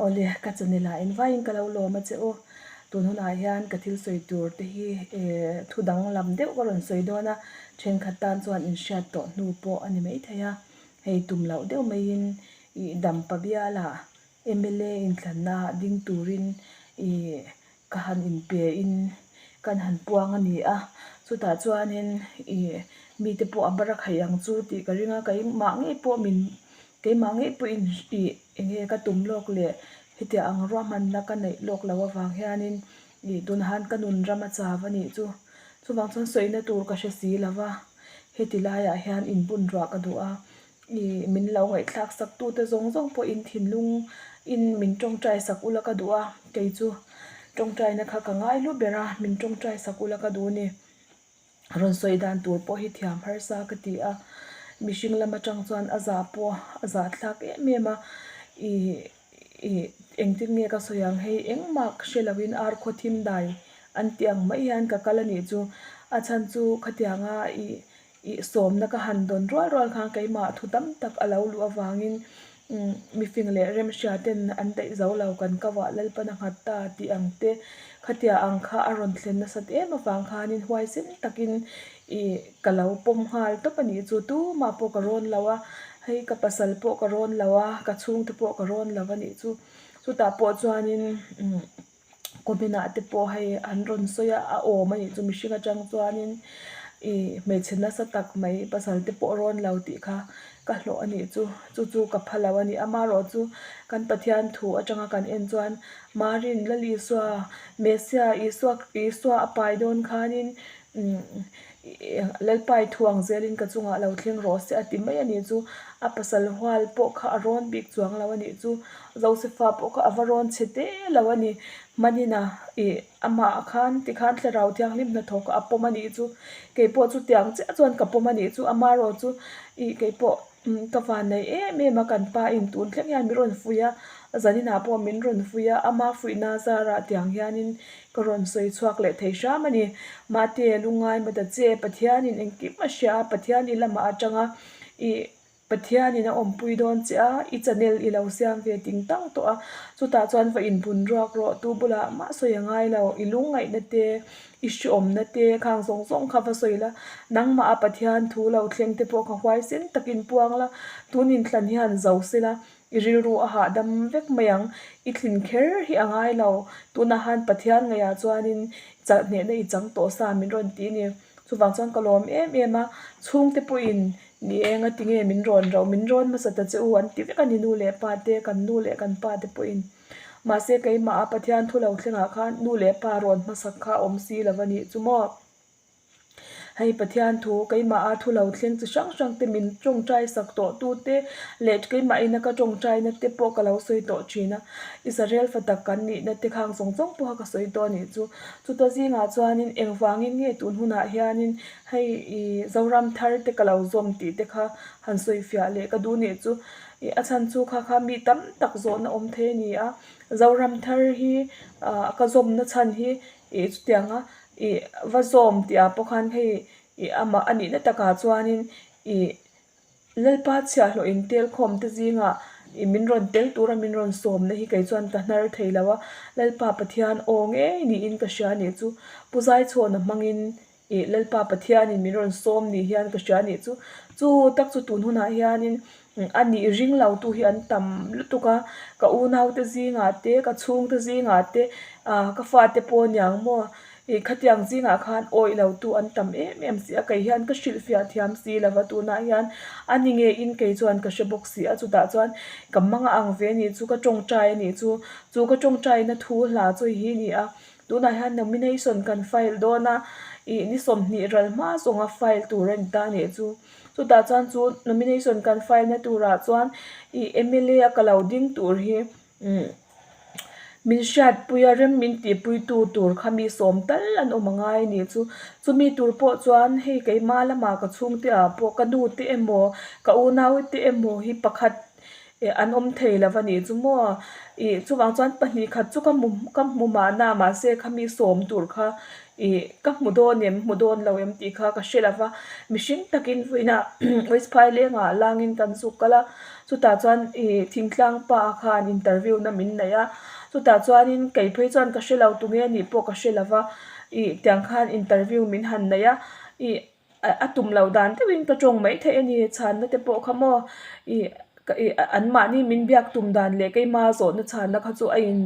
Awle, ka channel ah engvaiin ka lo lawm a che u. Tun hunah hian ka thil sawi tur te hi thu danglam deuh ka rawn sawi dawn a, thenkhat tan chuan inhriat tawh hnu pawh a ni maithei a. Hei tum loh deuh maiin ih dampa bialah mla inthlanna ding turin ih ka han inpe in kan han puang a ni a, chutah chuanin ih mite pawh a barak theih ang chu tih ka ring a, keimah ngei pawh min keimah ngei pawhin ih eng nge ka tum lawk leh hetiang ang ruahmanna ka neih lawk loh avang hianin ih tunah han ka nun ram a chau a nih chu, chuvang chuan sawina tur ka hre si lo va, heti laiah hian inbun ruah ka duh a. Ih min lo ngaihthlak sak tu te zawng zawng pawhin thinlung in min tawngtai sak ula ka duh a, kei chu tawngtai na kha ka ngai hlu ber a, min tawngtai sak ula ka duh a ni. Rawn sawi dan tur pawh hi thiam harsa ka ti a, mihring lam atang chuan a zah pawh a zah thlak em em a, ih ih engtin nge ka sawi ang hei engmah hre lo in ar khaw thim dai an tih ang mai hian ka kal a nih chu, a chhan chu khatianga ih Ih sawmna ka han dawn rual rual khan keimah thu tam tak a lo luh avangin mifing leh remhria ten an daih zo lo kan ka vah Lalpan a nghat ta tih ang te khatia ang kha a rawn thlen nasat em avang khanin huaisen takin ih ka lo pawm nghal tawp a nih chu tumah pawh ka rawn lo a, hei ka pasal pawh ka rawn lo a, ka chhungte pawh ka rawn lo a nih chu chutah pawh chuanin umm. Comment ah te pawh hei an rawn sawi a, a awm a nih chu mihring atang chuanin ih hmeichhe nasa tak mai pasal te pawh rawn lo tih kha ka hlawh a nih chu, chu chu ka pha lo a ni. Amaherawh chu kan Pathian thu atanga kan en chuan Marin Lal Isua Messiah Isua Isua a pai dawn khanin umm Lalpai thu ang zelin ka chungah lo thleng rawh se a ti mai a nih chu, a pasal hual pawh kha a rawn bik chuang lo a nih chu. Josefa pawh kha a va rawn chhe te lo a ni. Hmanina ih amah khan tikhan Thlarau Thianghlim hnathawk a pawm a nih chu. Keipawh chutiang chiah chuan ka pawm a nih chu. Amaherawh chu ih keipawh ka van nei em em a, kan pa in tun thleng hian min rawn fuih a, zaninah pawh min rawn fuih a, ama fuihna zarah tiang hianin ka rawn sawi chhuak leh thei hram a ni. Mahte lungngai mata che Pathianin engkim a hria a, Pathian i lamah atanga ih Pathianin a awmpui dawn che a, i channel i lo siam ve ting tang tawh a, chutah chuan va inbun ruak rawh, tu bulah mah sawi a ngai lo, i lungngaihna te, i hriawmna te khang zawng zawng kha va sawi la, nangmah a Pathian thu lo thleng te pawh kha huaisen takin puang la, tun inthlan hian zo se la, i rilru a hahdam vek mai ang, i thlin kher hi a ngai lo, tunah han Pathian ngaihah chuanin chalhnehna i chang tawh sa min rawn ti a ni. Chuvang chuan ka lawm em em a, chhungte pawhin ni eng a tinge min rawn rauh, min rawn hmasa ta che u an ti vek a ni nu leh pa te, kan nu leh kan pa te pawhin. Mahse keimah a Pathian thu lo thlengah khan nu leh pa rawn hmasak kha a awm si lo a nih chu maw. Hei Pathian thu keimah a thu lo thleng chi hrang hrang te min tawngtai sak tawh tu te leh keimah ina ka tawngtaina te pawh ka lo sawi tawh thin a, Israel fa tak kan nihna te khang zawng zawng pawha ka sawi tawh a nih chu. Chuta zingah chuanin engvangin nge tun hunah hianin hei ih Zoram thar te ka lo zawm tih te kha han sawi fiah leh ka duh nih chu ih a chhan chu kha kha mi tam tak zawhna awm thei a ni a, Zoram thar hi ah ka zawmna chhan hi ih chutianga ih va zawm tih ah pawh khan hei ih amah a nihna takah chuanin ih. Lalpa chhiahhlawh in tel khawm te zingah ih min rawn tel tura min rawn sawmna hi kei chuan ka hnar thei lo a, Lalpa Pathian aw ngei niin ka hria nih chu Pu Zaichhawna hmangin ih Lalpa Pathianin min rawn sawm ni hian ka hria nih chu, chu tak chu tun hunah hianin a nih ring lo tu hi an tam lutuk a, ka unaute zingah te ka chhungte zingah te ah ka fate pawh aniang maw Ih khatiang zingah khan awih lo tu an tam em em si a, kei hian ka hrilhfiah thiam si lo va, tunah hian a ni nge in kei chuan ka hre bawk si a, chutah chuan ka mang a ang ve a nih chu, ka tawngtai a nih chu, chu ka tawngtaina thu hla chu hi a ni a, tunah hian nomination kan file dawn a, ih ni 20 ral hma zawnga file tur a ni ta a nih chu, chutah chuan chu nomination kan file na turah chuan ih mla a ka lo ding tur hi. Umm min hriatpui a rem min tihpuitu tur kha mi sawm tal an awm a ngai a nih chu. Chumi tur pawh chuan hei keimah lamah ka chhungte ah pawh ka nu te emaw ka unau te emaw hi pakhat Ih an awm thei lo a nih chu maw ih chuvang chuan 2 khat chu ka hmu ka hmu mahna mahse khami sawm tur kha ih ka hmu dawn em hmu dawn lo em tih kha ka hre lo va mihring takin vawiinah West Phailengah langin kan zuk kal a chutah chuan ih thingtlang pa khan interview na min nei a chutah chuanin kei phei chuan ka hre lo tunge anih pawh ka hre lo va ih tiang khan interview min han nei a ih. A tum loh dan deuhin ka tawng mai theih a ni, chhanna te pawh kha maw ih ih anmahni min biak tum dan leh keima zawhna chhanna kha chu a in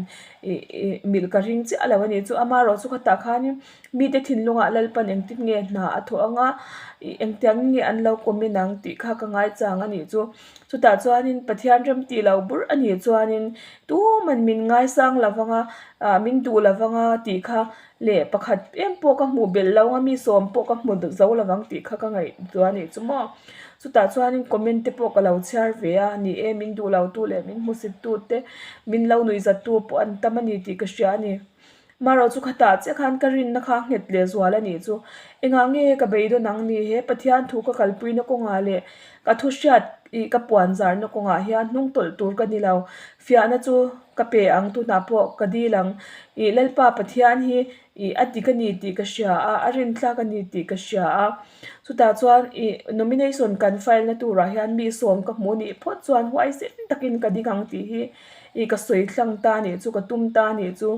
ih ih milh ka ring chiah lo a ni chu amaherawh chu khatah khanin mite thinlungah Lalpan engtin nge hna a thawh ang a ih engtiang nge an lo comment ang tih kha ka ngaichang a nih chu. Chutah chuanin Pathian rem tih loh burh a nih chuanin tuman min ngaisang lo vang a ah min duh lo vang a tih kha Leh pakhat em pawh ka hmuh belh lo a, mi sawm pawh ka hmu zo lo vang tih kha ka ngaihtuah a nih chu maw. Chutah chuanin comment te pawh ka lo chhiar ve a, ni e min duh lo tu leh min hmusit tu te, min lo nuihzat tu pawh an tam a ni tih ka hria a ni. Marawh chu khatah chiah khan ka rinna kha a nghet leh zual a nih chu. Engah nge ka beidawn ang ni? He Pathian thu ka kalpuina kawngah leh ka thu hriat ih ka puan zarna kawngah hian hnung tawlh tur ka ni lo. Fiahna chu ka pe ang tunah pawh ka dil ang. Ih Lalpa Pathian hi ih a dik a ni tih ka hria a, a rintlak a ni tih ka hria a. Chutah chuan ih nomination kan file na turah hian mi sawm ka hmu nih phawt chuan huaisen takin ka ding ang tih hi ih ka sawi hlang ta nih chu ka tum ta nih chu.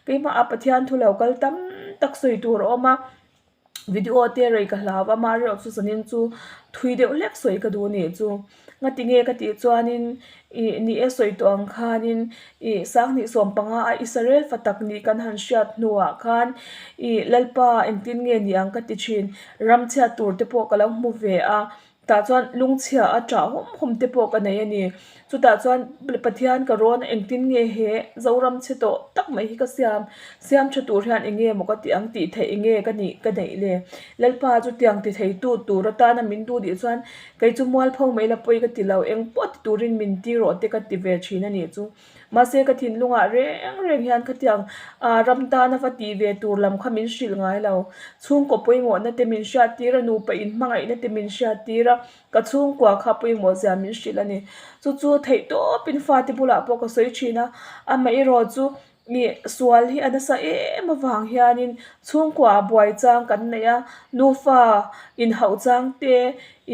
Keimah a Pathian thu lo kal tam tak sawi tur a awm a. Video te rei ka hlau a amaherawh chu zanin chu thui deuh hlek sawi ka duh anih chu ngati nge ka tih chuanin ih ni e sawi tawh ang khanin ih 2015 a Israel fa tak nih kan han hriat hnuah khan ih Lalpa engtin nge ni ang ka ti thin ram chhiat tur te pawh ka lo hmu ve a. Tah chuan lungchhia a ṭah hum hum te pawh ka nei a ni. Chutah chuan Pathian ka rawn a engtin nge he Zoram chhe tawh tak mai hi ka siam siam ṭha tur hian eng nge maw ka tih ang tih theih eng nge ka nih ka neih le. Lalpa chutiang ti thei tu tur atana min duh dih chuan kei chu mualpho mai la pawi ka ti lo eng pawh ti turin min ti rawh te ka ti ve ṭhin a nih chu. Mahse ka thinlungah reng reng hian khatiang ah ram tana va tih ve tur lam kha min hrilh ngai lo. Chhungkaw pawimawhna te min hriat tir a, nupa inhmangaihna te min hriat tir a, ka chhungkua kha pawimawh zia min hrilh a ni. Chu chu theih tawpin fate bulah pawh ka sawi thin a, amaherawh chu ih sual hi a nasa em avang hianin chhungkua buai chang kan nei a, nufa inhauh chang te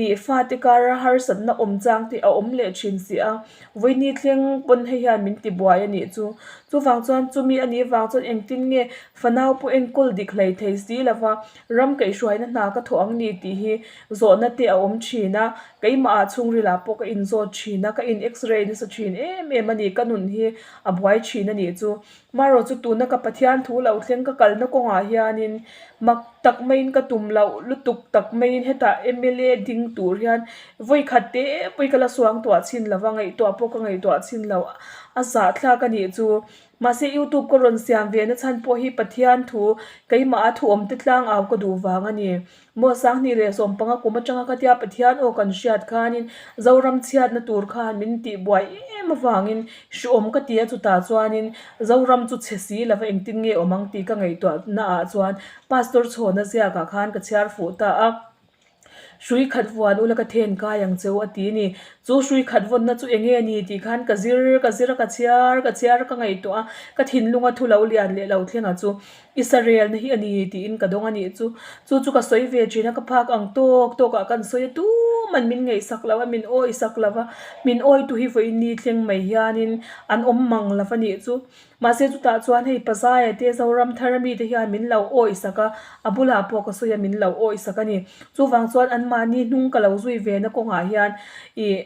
ih fate kara harsatna awm chang te a awm leh thin si a. Vawini thleng pawn hei hian min ti buai a nih chu. Chuvang chuan chumi a nih vang chuan engtin nge fanau pawh enkawl dik hlei thei si lova ram kaihhruaina hna ka thawh ang ni tih hi zawhna te a awm thin a, keimah ah chhungril ah pawh ka inzawt thin a, ka in x-ray nasa thin em em a ni, ka nun hi a buai thin a nih chu. Marawh chu tuna ka Pathian thu lo thleng ka kalna kawngah hianin mak tak maiin ka tum loh lutuk tak maiin hetah mla ding tur hian vawi khat te pawhin ka la suangtuah chhin lo va, ngaihtuah pawh ka ngaihtuah chhin lo a zahthlak a nih chu. Mahse youtube ka rawn siam ve na chhan pawh hi Pathian thu keimah a thu awm te tlang au ka duh vang a ni. Maw 2015 kum atanga khatia Pathian aw kan hriat khanin Zoram chhiatna tur khan min tih buai em avangin hriawm ka ti a chutah chuanin Zoram chu chhe si lova engtin nge awm ang tih ka ngaihtuah naah chuan Pastor Chhawna ziakah khan ka chhiar fuh ta a. Hrui khat vuan ula ka then kai ang che u a ti ni. Chu hrui khat vawnna chu eng nge ni tih khan ka zir ka zir a ka chhiar ka chhiar a ka ngaihtuah a ka thinlunga thu lo lian leh lo thleng a chu. Israel-na hi a ni tiin ka dawng a nih chu. Chu chu ka sawi ve thin a, ka phak ang tawk tawkah kan sawi a, tuman min ngaihsak lo a, min awisak lo va, min awitu hi vawiin ni thleng mai hianin an awm mang lo va nih chu. Mahse chutah chuan hei Pazaia te Zoram thar mite hian min lo awisak a, a bulah pawh ka sawi a, min lo awisak a ni. Chuvang chuan anmahni hnung ka lo zui ve na kawngah hian ih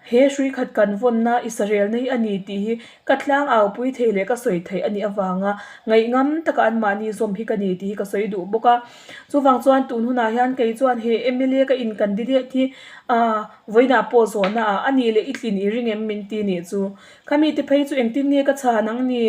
He hrui khat kan vawnna Israelna hi a ni tih hi ka tlang aupui thei leh ka sawi theih a nih avanga ngaihngam taka anmahni zawm hi ka ni tih hi ka sawi duh bawk a. Chuvang chuan tun hunah hian kei chuan he mla ka in candidate hi aah vawiinah pawh zawhna ah a nih leh i tlin i ring em min ti nih chu. Khami te phei chu engtin nge ka chhan ang ni?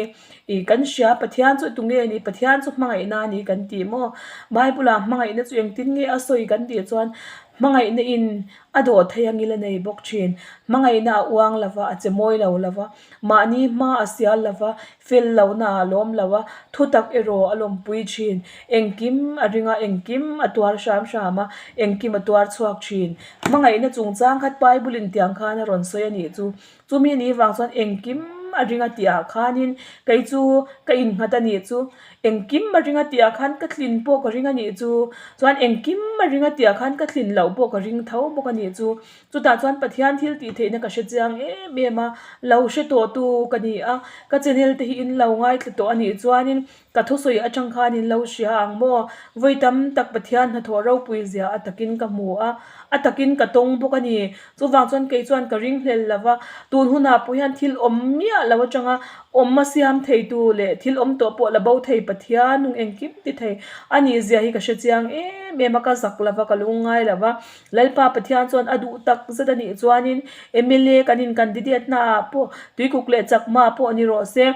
Ih kan hria Pathian chu tunge ni? Pathian chu hmangaihna a ni kan ti maw? Bible ah hmangaihna chu engtin nge a sawi kan tih chuan. Hmangaihna in a dawh thei a ngil a nei bawk thin. Hmangaihna a uang lo va, a che mawi lo lo va, mahni hma a sial lo va, fel lohna a lawm lo a, thutak erawh a lawmpui thin. Engkim a ring a, engkim a tuar hram hram a, engkim a tuar chhuak thin. Hmangaihna chungchang khat Bible in tiang khan a rawn sawi a nih chu. Chumi ni vang chuan engkim a ring a tih ah khanin kei chu ka innghat a nih chu, engkim a ring a tih ah khan ka tlin pawh ka ring a nih chu, chuan engkim a ring a tih ah khan ka tlin loh pawh ka ring tho bawk a nih chu. Chutah chuan Pathian thil tih theihna ka hre chiang em em a, lo hre tawh tu ka ni a, ka channel te hi in lo ngaithla tawh a nih chuanin Ka thusawi atang khan in lo hria ang maw? Vawi tam tak Pathian hnathawh ropui zia a takin ka hmu a, a takin ka tawng bawk a ni. Chuvang chuan kei chuan ka ringhlel lo va, tun hunah pawh hian thil awm miah lo atanga awm a siam theitu leh thil awm tawh pawh la bo thei Pathian nung engkim ti thei a nih zia hi ka hre chiang em em a, ka zak lo va, ka lungngai lo va. Lalpa Pathian chuan a duh tak zet a nih chuanin mla kan in candidate naah pawh Tuikuk leh Chakma pawh ni rawh se.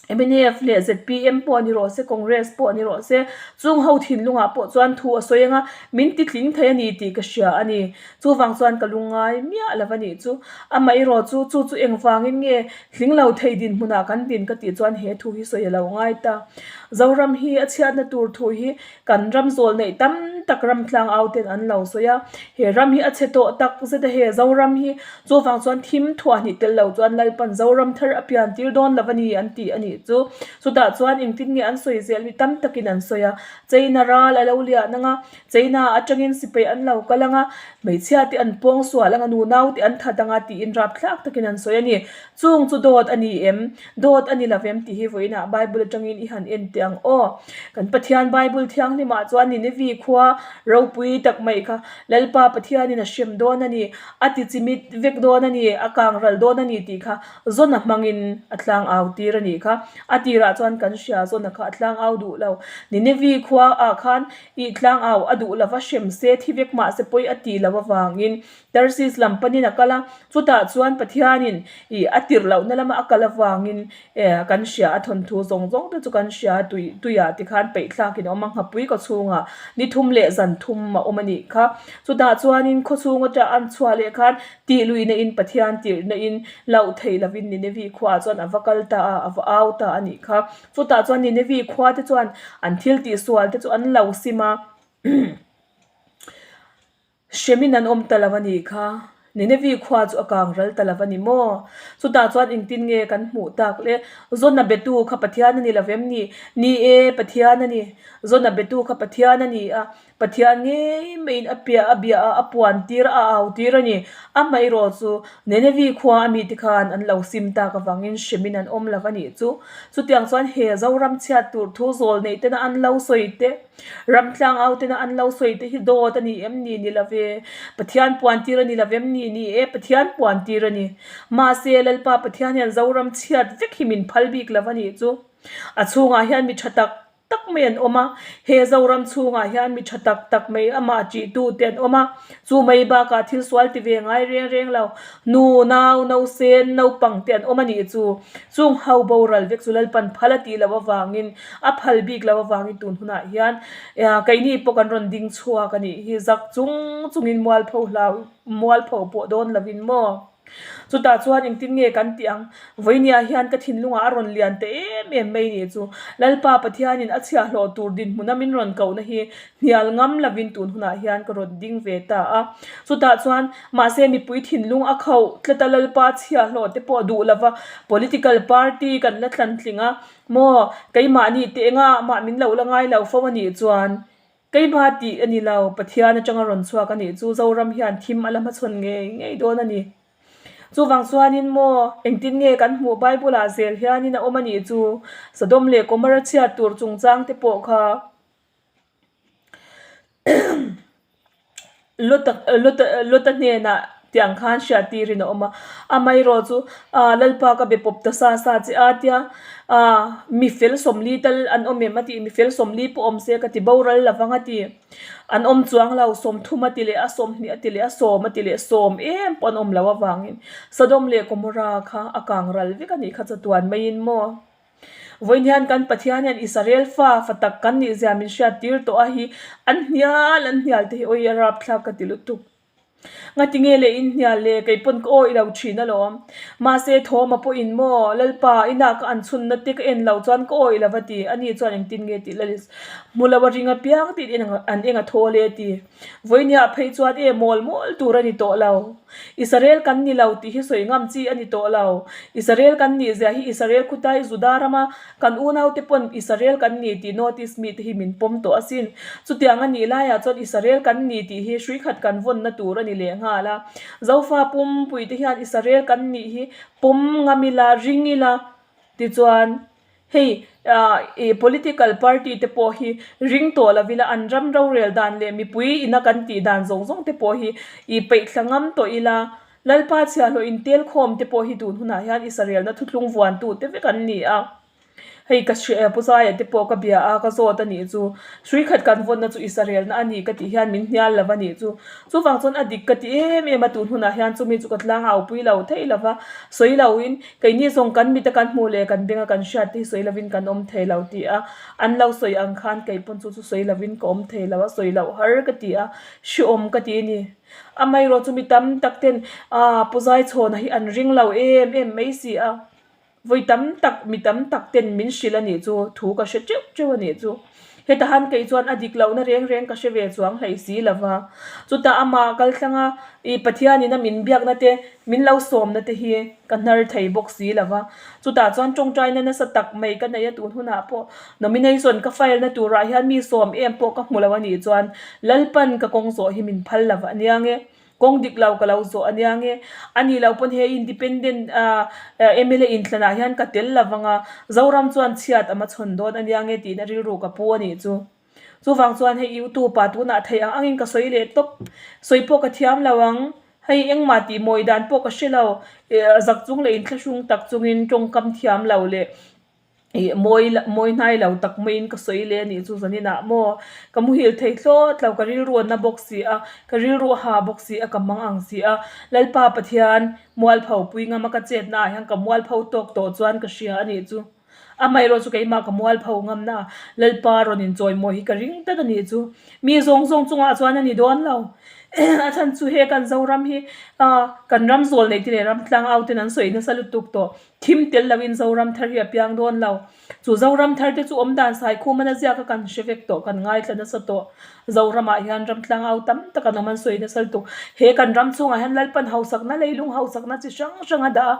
Mnf leh zpm pawh ni rawh se, Congress pawh ni rawh se, chung ho thinlungah pawh chuan thu a sawi ang a, min ti tling thei a ni tih ka hria a ni. Chuvang chuan ka lungngai miah lo a nih chu. Amaherawh chu, chu chu engvangin nge tling lo thei dinhmunah kan din ka tih chuan he thu hi sawi a lo ngai ta. Zoram hi a chhiatna tur thu hi Kan ram zawl neih tam tak ram tlang au ten an lo sawi a, he ram hi a chhe tawh tak zet a, he Zoram hi chuvang chuan thim thuah hnih tel lo chuan Lalpan Zoram thar a pian tir dawn lo a ni an ti a nih chu. Chutah chuan engtin nge an sawi zel mi tam takin an sawi a, China ral a lo lian ang a, China atangin sipai an lo kal ang a, hmeichhia te an pawng sual ang a, nunau te an that ang a tiin rapthlak takin an sawi a ni. Chung chu dawt a ni em? Dawt a ni lo em tih hi vawiinah Bible atangin i han en teh ang aw. Kan Pathian Bible thianghlimah chuan Ninevi khua ropui tak mai kha Lalpa Pathianin a hrem dawn a ni, a ti chimit vek dawn a ni, a kang ral dawn a ni tih kha Zona hmangin a tlang au tir a nih kha. A tirah chuan kan hria Zona kha a tlang au duh lo. Ninevi khua ah khan ih tlang au a duh lova hrem se thi vek mahse pawi a tih loh avangin Tarsis lam panin a kal a, chutah chuan Pathianin ih a tirh lohna lama a kal avangin eh kan hria a, thawnthu zawng zawng te chu kan hria a, tui tuiah te khan peih thlakin a awm a, nghapui kaw chhungah ni thum leh zan thum a awm a nih kha. Chutah chuanin khaw chhung atang an chhuah leh khan tih luihna in Pathian tirhna in loh theih lovin Ninevi khuaah chuan a va kal ta a, a va au ta a nih kha. Chutah chuan Ninevi khua te chuan an thil tihsual te chu an lo sim a. Hremin an awm ta lo a nih kha. Ninevi khua chu a kang ral ta lo a ni maw? Chutah chuan engtin nge kan hmuh tak le? Zona betu kha Pathian a ni lo vem ni? Ni e, Pathian a ni. Zona betu kha Pathian a ni a, Pathian ngei maiin a piah a bia a, a puan tir a, a au tir a ni. Amaherawh chu Ninevi khua a mite khan an lo sim tak avangin hremin an awm lo a nih chu. Chutiang chuan he Zoram chhiat tur thu zawl neih tena an lo sawi te, Ramtlang au tena an lo sawi te hi dawt a ni em ni? Ni lo ve. Pathian puan tir a ni lo vem ni? Ni e, Pathian puan tir a ni. Mahse, Lalpa Pathian hian Zoram chhiat vek hi min phal bik lo a nih chu. A chhungah hian mi tha tak tak mai an awm a, he Zoram chhungah hian mi tha tak tak mai amah ṭihtu te an awm a, chu mai bakah thil sual ti ve ngai reng reng lo, nu, nau, nausen, naupang te an awm a nih chu. Chung ho boral vek chu Lalpan phal a tih loh avangin A phal bik lo avangin tun hunah hian keini pawh kan rawn ding chhuak a nih hi zak chung chungin mualpho hlau mualpho pawh dawn lovin maw? Chutah chuan engtin nge kan tih ang? Vawinia hian ka thinlungah a rawn lian ta em em mai nih chu Lalpa Pathianin a chhiahhlawh tur dinhmuna min rawn kohna hi hnial ngam lovin tun hunah hian ka rawn ding ve ta a. Chutah chuan mahse mipui thinlung a khauh tlat a Lalpa chhiahhlawh te pawh duh lova political party kan la thlantling a Maw, keimahni teh enga mah min lo la ngai lo fo a nih chuan, keimah tih a ni lo, Pathian atanga rawn chhuak a nih chu Zoram hian thim a la hmachhawn ngei ngei dawn a ni. Chuvang chuanin maw, engtin nge kan hmuh Bible-ah zel hianin a awm a nih chu, Sodom leh Gomorrah chhiat tur chungchang te pawh kha. Lota Lota Lota hnenah tiang khan hriat tirin a awm a, amaherawh chu ah Lalpa ka be pawp ta sa sa che a tia ah mi fel sawmli tal an awm em a tih mi fel sawmli pawh awm se ka ti boral lo vang a ti an awm chuang lo sawmthum a ti leh a sawmhnih a ti leh a sawm a ti leh sawm em pawh an awm loh avangin Sodom leh Gomorrah kha a kang ral vek a nih kha chatuan maiin maw. Vawiin hian kan Pathian hian Israel fa fa tak kan nih zia min hriat tir tawh a hi an hnial an hnial te hi awi a rapthlak ka ti lutuk. Ngati nge le in hnial le kei pawn ka awih lo thin alawm. Mahse Thawma pawhin maw Lalpa inah ka an chhunna te ka en lo chuan ka awih lo va ti. Ani chuan engtin nge tih Lalis hmu lo a ring apiang tiin an eng a thaw le ti. Vawinia phei chuan e mawl mawl tur a ni tawh lo. Israel kan ni lo tih hi sawi ngam chi a ni tawh lo. Israel kan nih zia hi Israel khutai Juda rama kan unaute pawn Israel kan ni tih notice mite hi min pawm tawh asin. Chutiang a nih laiah chuan Israel kan ni tih hi hrui khat kan vawnna tur a ni leh nghal a. Zofa pumpuite hian Israel kan nih hi pawm ngam ila, ring ila tichuan Hei ih political party te pawh hi ring tawh lo ila an ram rorel dan leh mipui ina kan tih dan zawng zawng te pawh hi ih peih thla ngam tawh ila Lalpa chhiahhlawh intel khawm te pawh hi tun hunah hian Israelna thuthlung vuantu te vek an ni a. Hei ka hre Pu Zaia te pawh ka bia a ka zawt a nih chu hrui khat kan vawnna chu Israelna a ni ka tih hian min hnial lo a nih chu. Chuvang chuan a dik ka ti em em a tun hunah hian chumi chu ka tlang aupui lo thei lo va sawi loin Keini zawng kan mita kan hmuh leh kan benga kan hriat te hi sawi lovin kan awm thei lo tih a, an lo sawi ang khan kei pawn chu chu sawi lovin ka awm thei lo a, sawi loh har ka ti a, hreawm ka ti a ni. Amaherawh chu mi tam tak ten aaa Pu Zaichhawna hi an ring lo em em mai si a, vawi tam tak mi tam tak ten min hrilh a nih chu thu ka hre teuh teuh a nih chu. Heta han kei chuan a dik lohna reng reng ka hre ve chuang hlei si lo va. Chutah amah kal thlanga ih Pathianin a min biakna te, min lo sawmna te hi ka hnar thei bawk si lo va. Chutah chuan tawngtaina nasa tak mai ka nei a tun hunah pawh nomination ka file na turah hian mi sawm em pawh ka hmu lo a nih chuan Lalpan ka kawng zawh hi min phal lo a nia nge. Kawng dik lo ka lo zawh a nia nge. A nih loh pawn he independent mla inthlanah hian ka tel lo vang a, Zoram chuan chhiat a hmachhawn dawn a nia nge tiin a rilru ka pu a nih chu. Chuvang chuan hei youtube ah tunah theih ang angin ka sawi leh tawp. Sawi pawh ka thiam lo ang. Hei engmah tih mawi dan pawh ka hre lo. Zak chung leh inthlahrung tak chungin tawngkam thiam lo leh Ih mawi mawi hnai lo tak maiin ka sawi leh a nih chu zaninah maw ka muhil thei thlawt lo ka rilru a na bawk si a ka rilru a ha bawk si a ka mang ang si a Lalpa Pathian mualpho pui ngam a ka chetna ah hian ka mualpho tawk tawh chuan ka hria a nih chu amaherawh chu keimah ka mualpho ngamna Lalpa rawn inchawi mawi hi ka ring tlat a nih chu mi zawng zawng chungah chuan a ni dawn lo a chhan chu he kan Zoram hi ah kan ram zawl neih te leh ram tlang au ten an sawi nasa lutuk tawh. Thim tel loin Zoram thar hi a piang dawn lo. Chu Zoram thar te chu awm dan Saikhum a ziak a kan hre vek tawh, kan ngaithla nasa tawh. Zoramah hian ram tlangau tam tak an awm an sawi nasa lutuk. He kan ram chhungah hian Lalpan hausakna, leilung hausakna chi hrang hrang a dah a.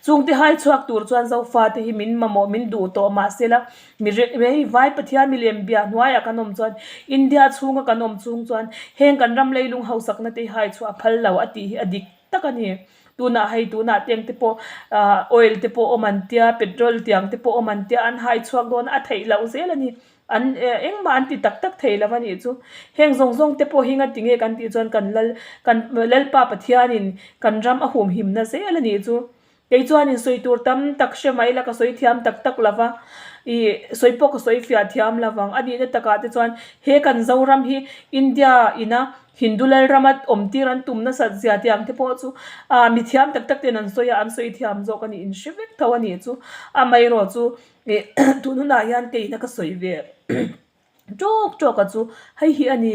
Chungte hai chhuak tur chuan Zofate hi min mamawh, min duh tawh mahsela mi hei Vai Pathian milem bia hnuaiah kan awm chuan India chhunga kan awm chhung chuan heng kan ram leilung hausakna te hi hai chhuah a phal lo a tih hi a dik tak a ni. Tunah hei tunah teng te pawh ah oil te pawh awm an tia petrol tiang te pawh awm an tia an hai chhuak dawn a theih loh zel a ni an engmah an ti tak tak thei lo a nih chu heng zawng zawng te pawh hi nga tinge kan tih chuan kan lal kan lalpa pathianin kan ram a humhimna zel a nih chu kei chuanin sawi tur tam tak hre mai la ka sawi thiam tak tak lo va ih sawi pawh ka sawi fiah thiam lo vang a nihna takah te chuan he kan zoram hi India ina Hindu Lalrama awm tir an tum nasat zia tih ang te pawh chu ah mi thiam tak tak ten an sawi a, an sawi thiam zawk a nih in hre vek tho a nih chu. Amaherawh chu ih tun hunah hian keina ka sawi ve tawk tawk a chu hei hi a ni.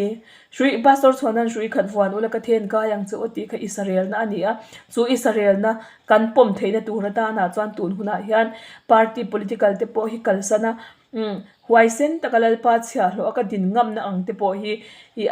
Hrui Pastor chhuahnan hrui khat vuan ula ka then kai ang che aw tih kha Israelna a ni a, chu Israelna kan pawm theihna tur atanah chuan tun hunah hian party political te pawh hi kalsan a Umm, huaisen taka Lalpa chhiahhlawh a ka din ngamna ang te pawh hi i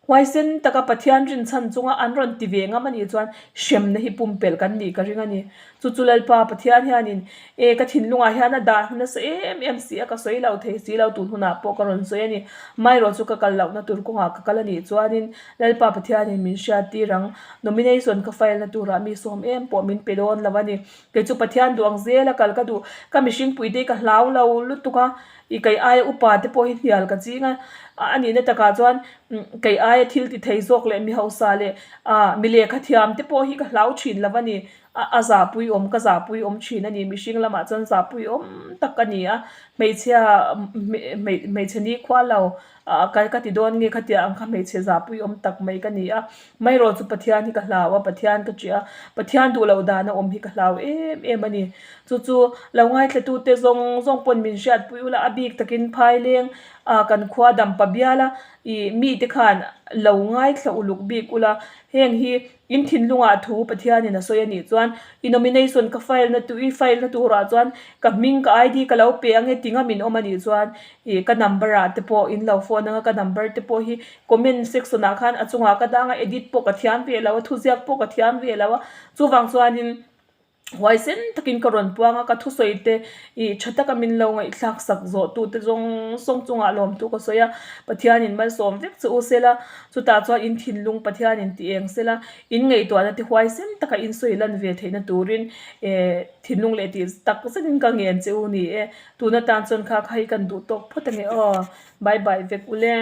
huaisen taka Pathian rinchhan chunga an rawn ti ve ngam a nih chuan hremna hi pumpelh kan nih ka ring a ni. Chu chu Lalpa Pathian hianin e ka thinlungah hian a dah nasa em em si a, ka sawi lo thei si lo tun hunah pawh ka rawn sawi a ni. Amaherawh chu ka kal lohna tur kawngah ka kal a nih chuanin Lalpa Pathianin min hriattir ang. Nomination ka file na turah mi sawm em pawh min pe dawn lo a ni. Kei chu Pathian duh ang zel a kal ka duh. Ka mihring pui te hi ka hlau lo lutuk a, i kei aia upa te pawh hi hnial ka ching a, a nihna takah chuan kei aia thil ti thei zawk leh mi hausa leh ah mi lehkha thiam te pawh hi ka hlau thin lo a ni. A zahpui awm, ka zahpui awm thin a ni. Mihring lamah chuan zahpui awm tak a ni a. Hmeichhia hmeichhe nikhua lo ka ka ti dawn nge khatiang ang kha hmeichhe zahpui awm tak mai ka ni a. Maherawh chu Pathian hi ka hlau a, Pathian ka ṭih a, Pathian duh loh dana awm hi ka hlau em em a ni. Chu chu lo ngaithlatute zawng zawng pawn min hriatpui ula, a bik takin Phaileng kan khua dampa bial a ih mite khan lo ngaithla uluk bik ula, heng hi In thinlungah thu Pathianin a sawi a nih chuan i nomination ka file na i file na turah chuan ka hming ka ID ka lo pe ang e ti ngam in awm a nih chuan ih ka number ah te pawh in lo phone ang a ka number te pawh hi comment section ah khan a chungah ka dang a edit pawh ka thiam ve lo a thuziak pawh ka thiam ve lo a chuvang chuanin Huaisen takin ka rawn puang a, ka thusawi te ih tha taka min lo ngaihthlak sak zawh tu te zawng zawng chungah lawmthu ka sawi a, Pathianin malsawm vek che u sela, chutah chuan in thinlung Pathianin ti eng sela, in ngaihtuahna te huaisen taka in sawi lan ve theihna turin eh thinlung leh tih tak zetin ka ngen che u ni e, tun atan chuan kha kha hi kan duh tawk phawt ange aw, bye bye vek ule.